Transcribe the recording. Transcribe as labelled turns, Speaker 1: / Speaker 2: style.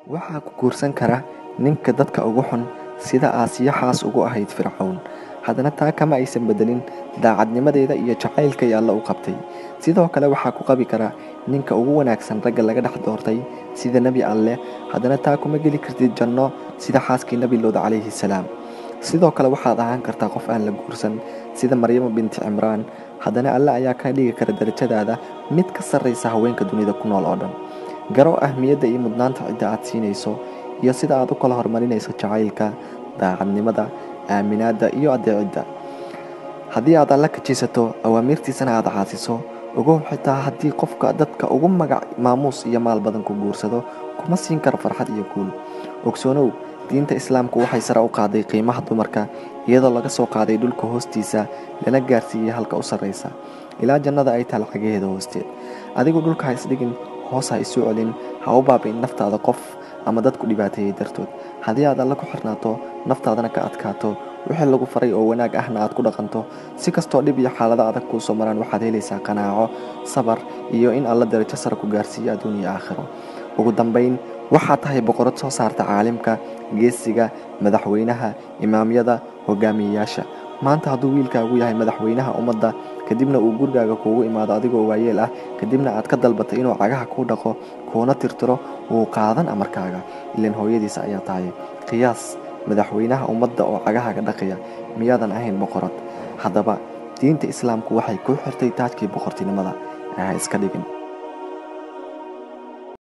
Speaker 1: Waxaa ku guursan kara ninka dadka ugu xun, sida Aasiya xaas ugu ahayd Fircown, haddana taa kama aysan bedelin daacadnimadeeda iyo jacaylkay Alle u qabtay. Sidoo kale waxaa ku qabi kara ninka ugu wanaagsan ragga laga dhex doortay, sida Nebi Alle, haddana taa kuma geli kartid janno, sida xaaskii Nebi Luud calayhi salaam. Sidoo kale waxaad ahaan kartaa qof aan la guursan, sida Maryamo binti Cimraan, haddana Alle ayaa kaa dhigi kara darajadaada mid ka sarraysa haweenka dunida ku nool oo dhan. Garo ahmiyadda iyo mudnaanta cidda aad siinayso iyo sida aad u kala horumarinayso jacaylka, daacadnimada, aaminaadda iyo adeecidda. Haddii aad Alle kajiisato, awaamiirtiisana aad caasiso, ogow xitaa haddii qofka dadka ugu magac, maamuus iyo maal badan ku guursado, kuma siin karo farxad iyo guul. Ogsoonow, diinta Islaamku waxay sare u qaaday qiimaha dumarka, iyadoo laga soo qaaday dhulka hoostiisa lana gaarsiiyey halka u sarraysa, ilaa jannada ay taal cagaheeda hoosteed. Adigu dhulka ha isdhigin, hoos ha isu celin, ha u baabi'in naftaada qof ama dad ku dhibaateeyey dartood. Haddii aad Alle ku xirnaato, naftaadana ka adkaato, wixii lagu faray oo wanaag ahna aad ku dhaqanto, si kastoo dhib iyo xaalado adag kuu soo maraan, waxaad helaysaa qanaaco, sabar iyo in Alla darajo sare ku gaarsiiyo adduun iyo aakhiro. Ugu dambayn, waxaad tahay boqorad soo saarta caalimka, geesiga, madaxweynaha, imaamyada, hogaamiyeyaasha. Maanta hadduu wiilkaagu yahay madaxweynaha ummadda, kadibna uu gurigaaga kuugu imaado adigoo waayeel ah, kadibna aad ka dalbatay inuu cagaha kuu dhaqo kuuna tirtiro, wuu qaadan amarkaaga, ilaan hooyadiisa ayaa tahay. Qiyaas madaxweynaha ummadda oo cagahaaga dhaqaya, miyaadan ahayn boqorad? Haddaba diinta Islaamku waxay kuu xirtay taajkii boqortinimada ee ha iska dhigin.